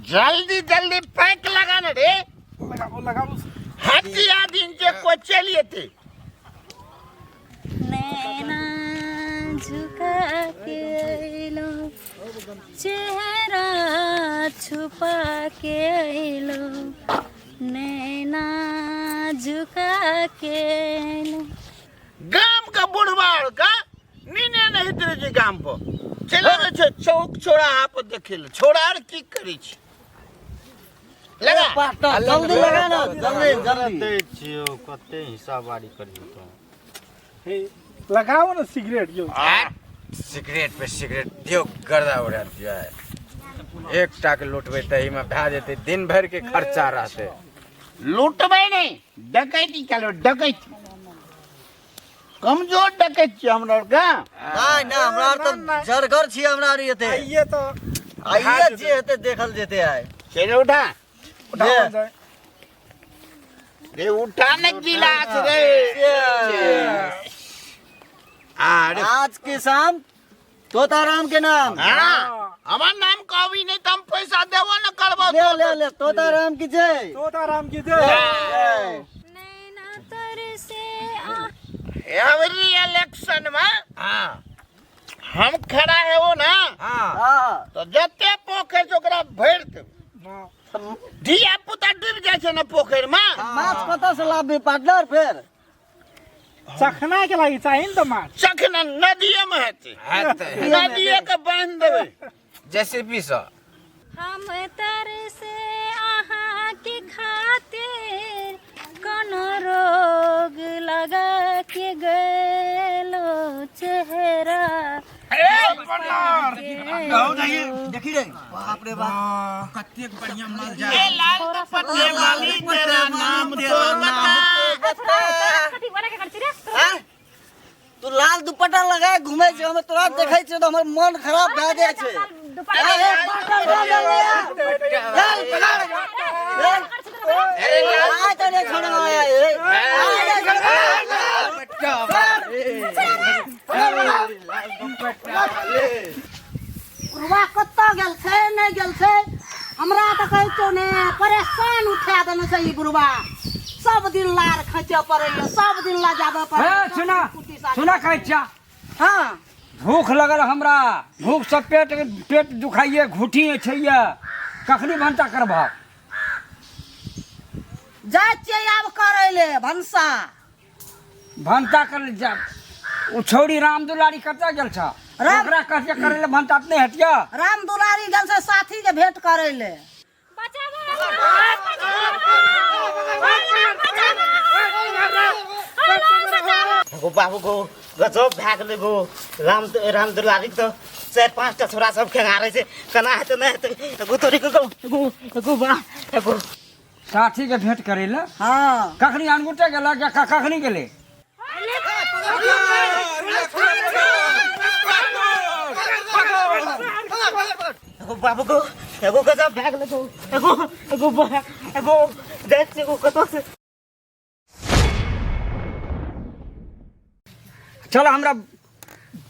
जल्दी जल्दी पैक लगा ने रे। लगाबो लगाबो। हटिया दिन जे को चलिए थे। नैना झुका के अइलो, चेहरा छुपा के अइलो, नैना झुका के अइलो। गाम का बुढ़वा आर का नीने नहीं रहे छै गाम पर चले आबै छै चौक चौराहा पर देखे ले छोड़ा आर की करै छै लगा। पार्टनर जल्दी लगा ना, जल्दी जल्दी। दै छियौ कते हिसाब बारी करही तो। हे लगाओ ना सिगरेट यो। आ, सिगरेट पे सिगरेट दियो, गर्दा उड़ा दिया है। एकटा के लुटबै तही में भए जेतै, दिन भरि के खर्चा रहतै। लूटबै नहीं, डकैती चलो, डकैती कमजोर डकैत छियै हमरा आर का। नहीं ना, हमरा आर तऽ जरगर छियै, हमरा आर एते। आइए तो। आइए जे हेतै देखल जेतै आइ। चल उठा। उठाओ जाए। रे उठा ने गिलास रे। अरे आज के शाम तोताराम के नाम। हाँ, हमार नाम कहबी नहीं तो हम पैसा देबो न करबो। ले ले ले, तोताराम की जय। तोताराम की जय। जय। नैना तर से आ एवरी इलेक्शन में हाँ हम खड़ा है वो ना। हाँ। हाँ। तो जते पोखरि छै ओकरा भरि देबै। हाँ। धिया पुता डूबि जाइ छै ने पोखरि में। माछ कतऽ से लाबी पार्टनर फेर? चखना के लागी चाहिए न तो माछ। चखना नदिये में हेतै। हेतै। नदिये के बान्हि देबै। जेसीबी सँ। हम तर से अहाँ के खातिर कोनो रोग लगा के गेलो चेहरा। ए देखी रे, बाप रे बाप, कतेक बढ़िया माल जा। ए लाल दुपट्टे वाली तेरा नाम तो बता। कथी बना के करছি रे? आँ? तू लाल दुपट्टा लगा घूमे छै, हम तोरा देखै छियै तऽ हमर मन खराब भए जाइ छै। ए, पार्टनर, चल, चल, चल, चल। अरे लाल आइ तऽ नहि छोड़बै, ए, आइ नहि छोड़बै। दुपट्टा वाली। लाल दुपट्टा वाली। बुढ़वा कतऽ गेल छै, नहि गेल छै, हमरा तऽ कहै छौ ने परेशान उठा देने छै ई बुढ़वा। सब दिन लार खींचऽ पड़ैया, सब दिन ला जाबऽ पड़ैया। हे सुना। कुटी साड़ी। सुना, कहै छिया। हाँ। भूख लगल हमरा, भूख से पेट पेट दुखाइए, घुटी छैया, कखनी भनसा करबह? जाइ छियै आब करै ले भनसा। भनसा कर ले जा। ओ छौड़ी राम दुलारी कतऽ गेल छ? ओकरा कहते करै ले भनसा तऽ नहि हटिया। राम दुलारी गेल छै साथी के भेंट करै ले। गो बाबू गो, गजब भए गेलै गो। राम राम दुलारी तऽ चारि पाँच टा छोरा सब खेंगारै छै, केना हेतै नहि हेतै गो तोरी के गो गो गो बा गो। साथी के भेंट करै ले? हाँ। कखनी अनगुटे गेल या कखनी गेलै? एगो बाबू गो, एगो गजब भए गेलै गो, एगो एगो बा एगो जाइ छियै गो कतऽ से। चल, हमरा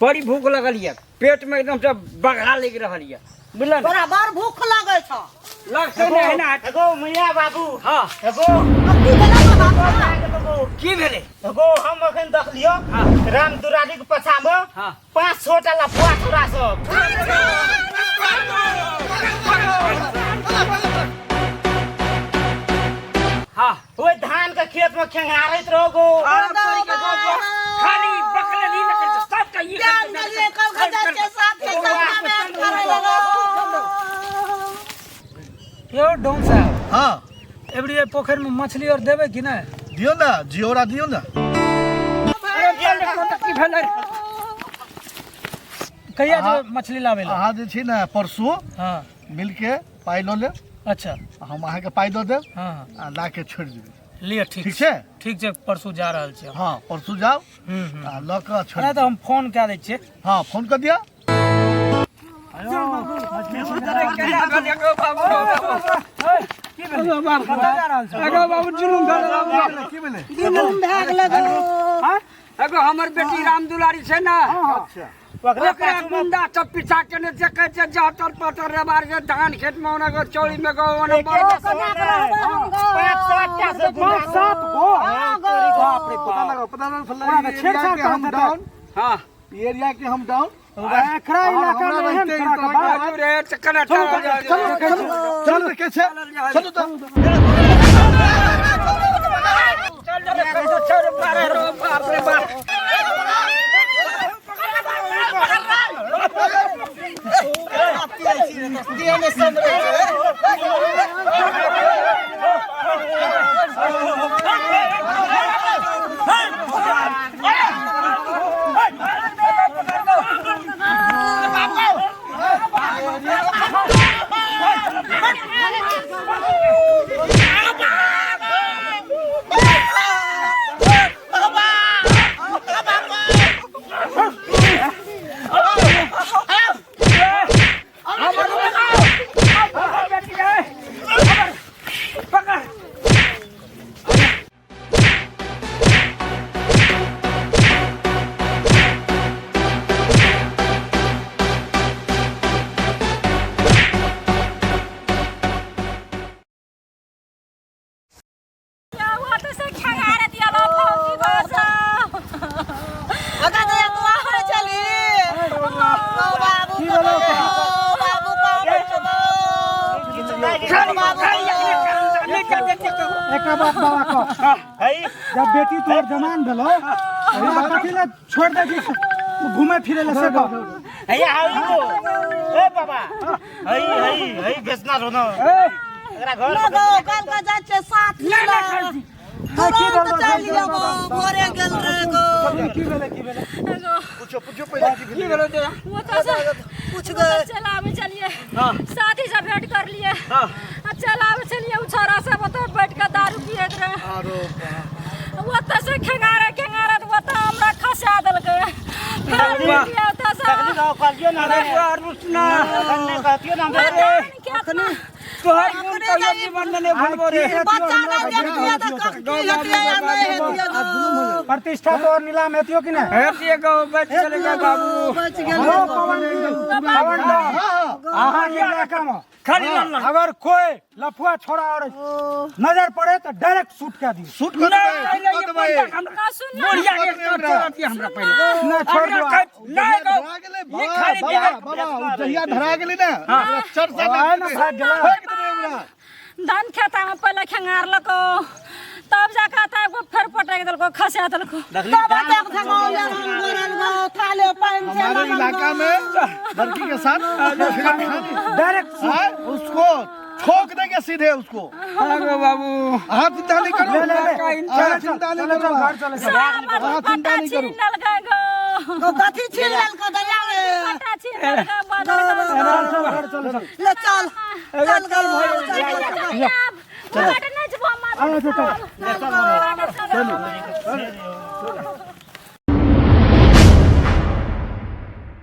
बड़ी भूख लगल यऽ, पेट में एकदम से बघा लागि रहल यऽ, बुझल ने? तोरा बड़ भूख लगै छौ। लगतै नहि ना। एगो मैया बाबू। हाँ। एगो अब की भेलै बाबू? की भेलै? एगो हम अखन देखलियो हाँ। राम दुरारी के पछा में हाँ। पाँच छह टा लफुआ छोरा सब। हाँ। ओहि धान के खेत में खेंगारैत रहो गो। खाली बकले नहीं न कर सबटा ई। जान गेलियै कल खजा के साथी संग भेंट करै लगो। यो डोम साहब। हाँ। एबरी एहि पोखरि में मछली और देबै कि नहि? दियौ ने, जियोरा दियौ ने। अरे की भेलै? कहिया जेबै मछली लाबै लए? अहाँ जे छी ने परसू हाँ। मिलके पाइ लऽ लेब। अच्छा। हम अहाँके पाइ दऽ देब। हाँ। आ ला के छोड़ि देबै। लिअ, ठीक। ठीक छै। ठीक छै, परसू जा रहल छी हम। हाँ, परसू जाउ हम्म, हम्म। आ लऽ कऽ छोड़ि। नहि तऽ हम फोन कए दै छियै। हाँ, फोन कऽ दिअ। की भेलै? कतऽ जा रहल छौ? अगो बाबू, जुलुम भेलै बाबू। की भेलै? जुलुम भए गेलै गो। हाँ? एगो हमर बेटी राम दुलारी छै ने, ओकरा गुंडा सब पीछा केने छै, कहै छै जहतर पतर रेबार छै धान खेत में, ओना गो चौड़ी में गो ओना पाँच सात टा से गुंडा। पाँच सात गो? बाप रे पता लगाओ, पता लगाओ फल्ला एरिया के हम डाउन। हाँ, एरिया के हम डाउन। एकरा इलाका में एहन तरह के बात बाजू रे चकना। चलो चलो चलो चलो के छै, चलो तो। चल रे कतो छोड़ मारे रो, बाप रे बाप। देह नहि सम्हरै छै। पकड़। वो तो से खंगार दिया लो फौजी भाषा। अगा दया तू आबे चली। ओ बाबू को, ओ बाबू को बचबो। बाबू। एकटा बात बाबा कह, जब बेटी तोहर जमान भेलो ओकरा कथी ले छोड़ दे छी घूमे फिरे ले, से कह। हैया हाउ गो, ए बाबा, हई हई हई बेचना रोनो एकरा घर। न गो, कल का जाइ छै साथ ले तुरंत चलि जेबो, भोरे गेल रे गो। की भेलै, की भेलै? एगो पूछो पूछो पहिले की की भेलो दया? वो तो से पूछ वो गए। तो चलावे चलिए, साथी से भेंट कर लिए आ चलावे चलिए, उ छोरा सब ओतऽ बैठ के दारू पियत रहे। वो तो से खेंगारे खेंगारे वो तो हमरा खसा देलकै, फेर उठिए ओतऽ से। तकली गाँव कहलियो ना रे। रुसना। अखन नहि कहतियो ना हमरा। धान खेत में तोहर गुण कहियो जीवन में नहीं भूलबो रे। बच्चा नहि देखतियै तऽ की हेतियै आ नहि हेतियै गो। प्रतिष्ठा तोहर नीलाम हेतियो कि नहि? हेतिए गो, बच चले गए बाबू। बच गेल। हेलो पवन, पवन अहाँ के इलाका में खाली लल्ला अगर कोई लफुआ छोड़ा और नजर पड़े तो डायरेक्ट शूट कर दियो। शूट कर देबै, शूट कर देबै। ना सुन ना। बुढ़िया के छोड़ दिया हमरा पहिले। ना छोड़ दो। नहीं गो, धरा गेलै। ये खाली बाबा बाबा, ओ जहिया धरा गेलै ने, ओकरा चरसा आए ना भाग गेला। फेंक देबै ओकरा। धान खेता में पहले खेंगारलको, तब जाके आता एगो फेर पटक देलको, खसा देलको। तब एतेक धंगौले हम गोरल गो, थाले पानि छै। हमारे इलाका में लड़की के साथ डायरेक्ट हाँ, उसको ठोक देंगे सीधे उसको। हाँ गो बाबू। अहाँ चिंता नहीं करो। ले ले ले। अहाँ चिंता नहीं चलो करो। चल घर चले चल। अहाँ चिंता पट्टा नहीं करू। छीन लेलकै गो। गो कथी छीन लेलको दया रे? पट्टा छीन लेलकै बदल चल चल घर चले चल। ले चल चल गो, चल गो। चल। आलो चल। चलो।